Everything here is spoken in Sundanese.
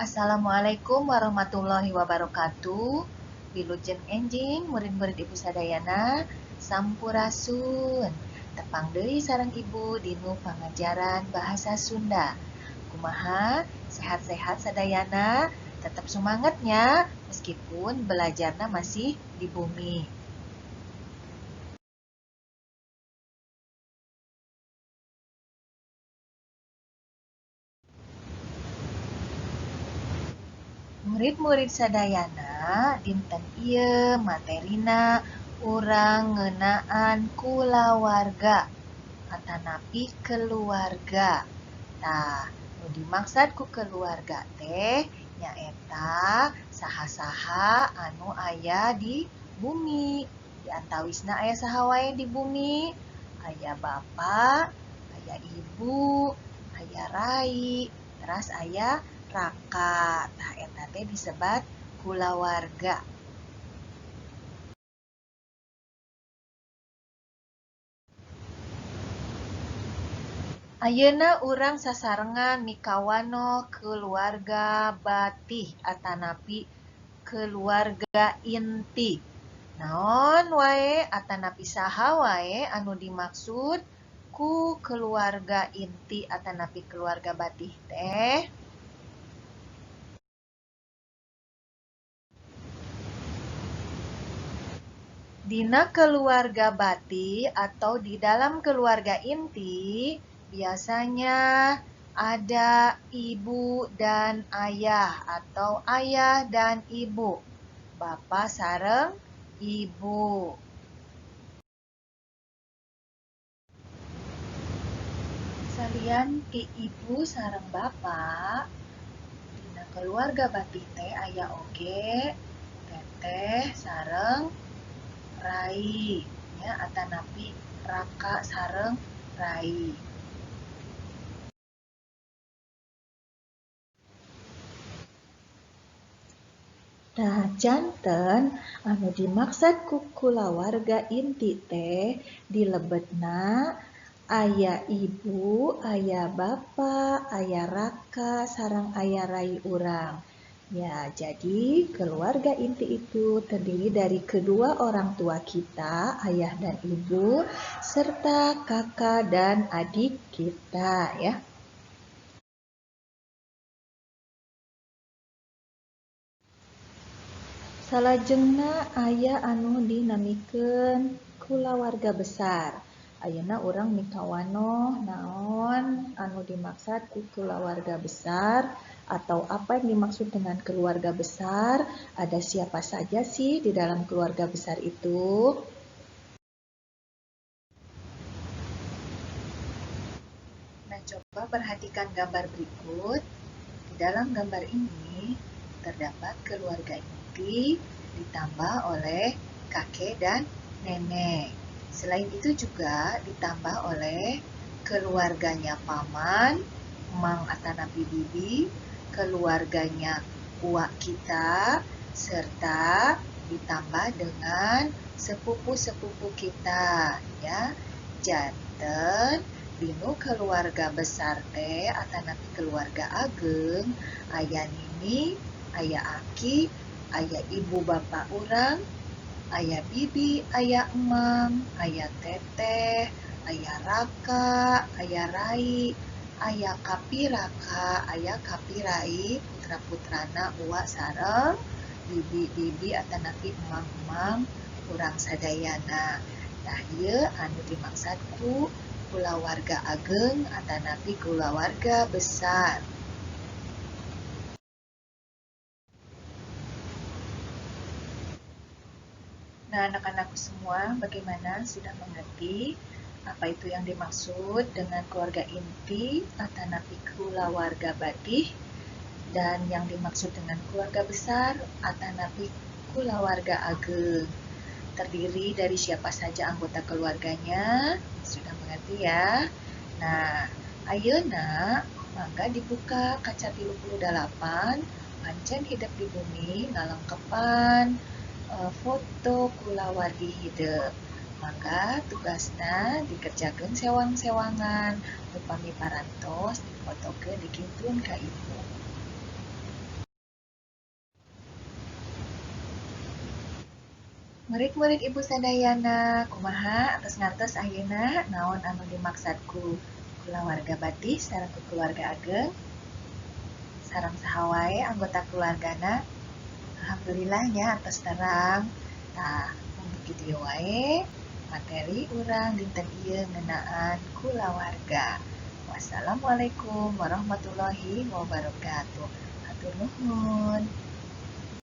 Assalamualaikum warahmatullahi wabarakatuh. Wilujeng enjing murid-murid Ibu sadayana, sampurasun. Tepang deui sareng Ibu dinu pangajaran bahasa Sunda. Kumaha? Sehat-sehat sadayana? Tetap semangatnya meskipun belajarnya masih di bumi. Murid-murid sadayana, dinten ieu materina urang ngeunaan kulawarga atanapi keluarga. Tah, nu dimaksud ku keluarga teh nyaeta saha-saha anu aya di bumi. Di antawisna aya saha wae di bumi? Aya bapa, aya ibu, aya rai, teras aya raka. Tah eta teh disebat kulawarga. Ayeuna urang sasarengan mikawanoh keluarga batih atanapi keluarga inti. Naon wae atanapi saha wae anu dimaksud ku keluarga inti atanapi keluarga batih teh? Dina keluarga batih atau di dalam keluarga inti biasanya ada ibu dan ayah atau ayah dan ibu, bapak sareng ibu. Salian ti ibu sareng bapak, dina keluarga batih teh aya oge teteh sareng rai, nya atanapi raka sareng rai. Tah janten anu dimaksud ku kulawarga inti teh dilebetna aya ibu, aya bapa, aya raka, sareng aya rai urang. Ya, jadi keluarga inti itu terdiri dari kedua orang tua kita, ayah dan ibu, serta kakak dan adik kita ya. Salajengna aya anu dinamikeun kulawarga besar. Ayeuna urang mikawanoh naon anu dimaksud ku kulawarga besar atau apa yang dimaksud dengan keluarga besar, ada siapa saja sih di dalam keluarga besar itu? Nah, coba perhatikan gambar berikut. Di dalam gambar ini terdapat keluarga inti ditambah oleh kakek dan nenek. Selain itu juga ditambah oleh keluarganya paman, mang atanapi bibi, keluarganya uak kita, serta ditambah dengan sepupu-sepupu kita, ya. Janten dinu keluarga besar teh atanapi keluarga ageng, aya nini, aya aki, aya ibu bapak urang, aya bibi, aya emang, aya teteh, aya raka, aya rai, aya kapiraka, aya kapirai, putra-putrana uak sareng bibi-bibi atanapi emang-emang urang sadayana. Tah ieu anu dimaksud ku kulawarga ageng atanapi kulawarga besar. Nah, anak-anakku semua, bagaimana? Sudah mengerti apa itu yang dimaksud dengan keluarga inti atanapi kulawarga batih dan yang dimaksud dengan keluarga besar atanapi kulawarga ageng? Terdiri dari siapa saja anggota keluarganya? Sudah mengerti ya? Nah, ayeuna mangga dibuka kaca 38 pancen hidep di bumi ngalengkepan foto kulawargi hidep. Mangga tugasna dikerjakeun sewang-sewangan, upami parantos difotokeun dikintun ka ibu. Murid-murid Ibu sadayana, kumaha atos ngartos ayeuna naon anu dimaksud ku kulawarga batih sareng ku keluarga ageng? Sareng saha wae anggota keluargana? Alhamdulillah nya, atos terang. Tah, mung kitu wae materi urang dinten ieu ngeunaan kulawarga. Wassalamualaikum warahmatullahi wabarakatuh. Hatur nuhun.